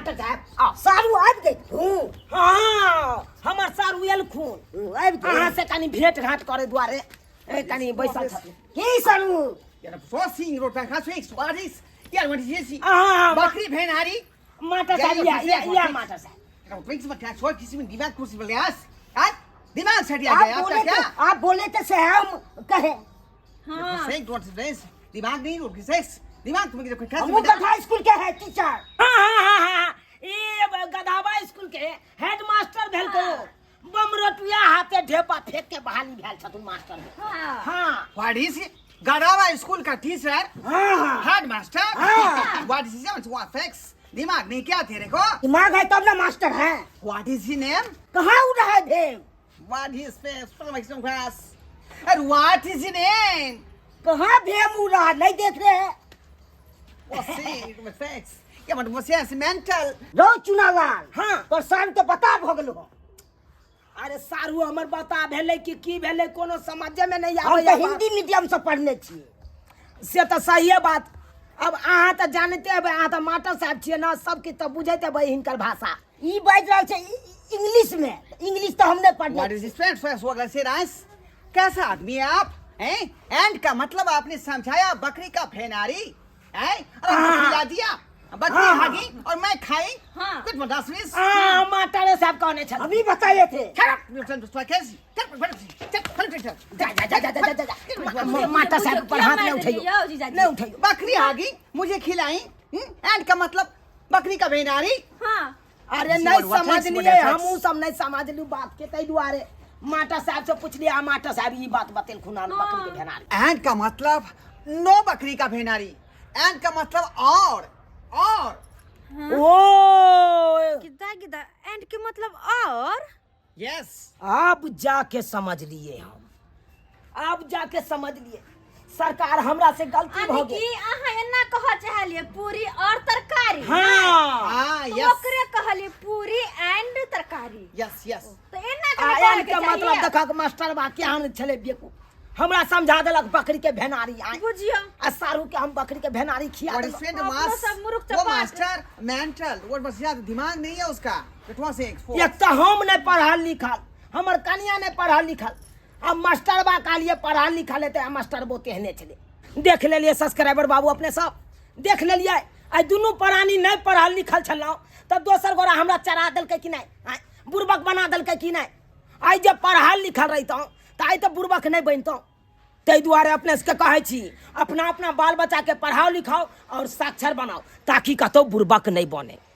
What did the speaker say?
Master साहब आ सारू आबि गेल। हाँ, हमर सारू एलखुन। आबि गेल। अहाँ से कनि भेंट घाट करे दुआरे कनि बैसल छथिन। की सारू? अहाँ बकरी भेनारी। मास्टर साहब, या या या मास्टर साहब। दिमाग कुर्सी पर गया, दिमाग सटिया आप गया आपका। बोले क्या तो, आप बोले तो से हम कहे। हाँ। दिमाग नहीं, दिमाग तुम्हें। हम गधा स्कूल के है टीचर। हाँ हाँ हाँ हाँ, ई गधावा स्कूल के हेड मास्टर भेल को बमरोटुआ हाथे ढेपा फेंक के बहाली भेल छथुन मास्टर। हाँ। हाँ। What is गधावा स्कूल का टीचर? हाँ हाँ। Head master. हाँ। What is what fix दिमाग नहीं क्या तेरे को? दिमाग है तब ना मास्टर है। What is his name? कहाँ उड़ रहा है भेम? What is face class? अरे, what is his name? कहाँ भेम उड़ रहा है? नहीं देख रहे हैं? फेक्स क्या मतलब मेंटल। रो चुनालाल। हाँ। पर सारू तो बता भ गेलो। अरे सारू, हमर बता भेलै कि की भेलै, कोनो समझे में नहीं हम आबै। तो हिंदी मीडियम से पढ़ने छियै। से तऽ सहिए बात। अब अहाँ तऽ जानते हेबै, अहाँ तऽ मास्टर साहब छियै ने, सब किछु तऽ बुझैत हेबै हिनकर भाषा। ई बाजि रहल छै इंग्लिश में, इंग्लिश तो हम नहीं पढ़ने। What is friend first वगैरह से राइस, कैसा आदमी है आप, हैं? एंड का मतलब आपने समझाया बकरी का फेनारी हैं और हमको खिला दिया बकरी हागी और मैं खाई। हाँ। कुछ 10 20। आ मास्टर साहब कहने छल। अभी बताए थे। जा जा जा जा जा जा जा, मास्टर साहब पर हाथ नहीं उठैयो। यौ जीजाजी। नहीं उठैयो। बकरी हागी, मुझे खिलाई, एंड का मतलब बकरी का भेनारी। हाँ। अरे नहीं समझलिए, हमहूँ सब नहीं समझलू बात के, ताहि दुआरे मास्टर साहब से पुछलिए आ मास्टर साहब ई बात बतेलखुन हन, बकरी के भेनारी। एंड का मतलब नो बकरी का भेनारी, एंड का मतलब और। ओ। किदा किदा एंड के मतलब और। यस। अब जाके समझ लिए हम, अब जाके समझ लिए सरकार, हमरा से गलती यानी भ कि गेल। अहाँ एना कहऽ चाहलिए पूरी और तरकारी? हाँ। हाँ। तो यस। ओकरे कहलिए पूरी एंड तरकारी। Yes yes. तो एना आ कहे एन के मतलब देखक मास्टर बा केहन छलै बेकू, हमरा समझा देलक बकरी के भेनारी आय। बुझियो। आ सारू के हम बकरी के भेनारी खिया What देलक। is friend अपनो मास सब मूर्ख वो चपाट। मास्टर मेंटल वो बस यार दिमाग नहीं है उसका, it was एक एक तऽ हम नहि पढ़ल लिखल, हमर कनिया नहि पढ़ल लिखल, आ मास्टरबा कहलिए पढ़ल लिखल हेतै, आ मास्टरबो तेहने छलै। देख लेलियै सब्सक्राइबर बाबू, अपने सब देख लेलियै, आइ दुनू प्राणी नहि पढ़ल लिखल छलहुँ तऽ दोसर गोरा हमरा चरा देलकै कि नहि? आँय, बुड़बक बना देलकै कि नहि? आइ जे पढ़ल लिखल रहितहुँ तऽ आइ तऽ बुड़बक नहि बनितहुँ। ताहि दुआरे अपने सबके कहै छी, अपना अपना बाल बच्चाके पढ़ाओ लिखाओ और साक्षर बनाओ ताकि कतहु बुड़बक नहि बने।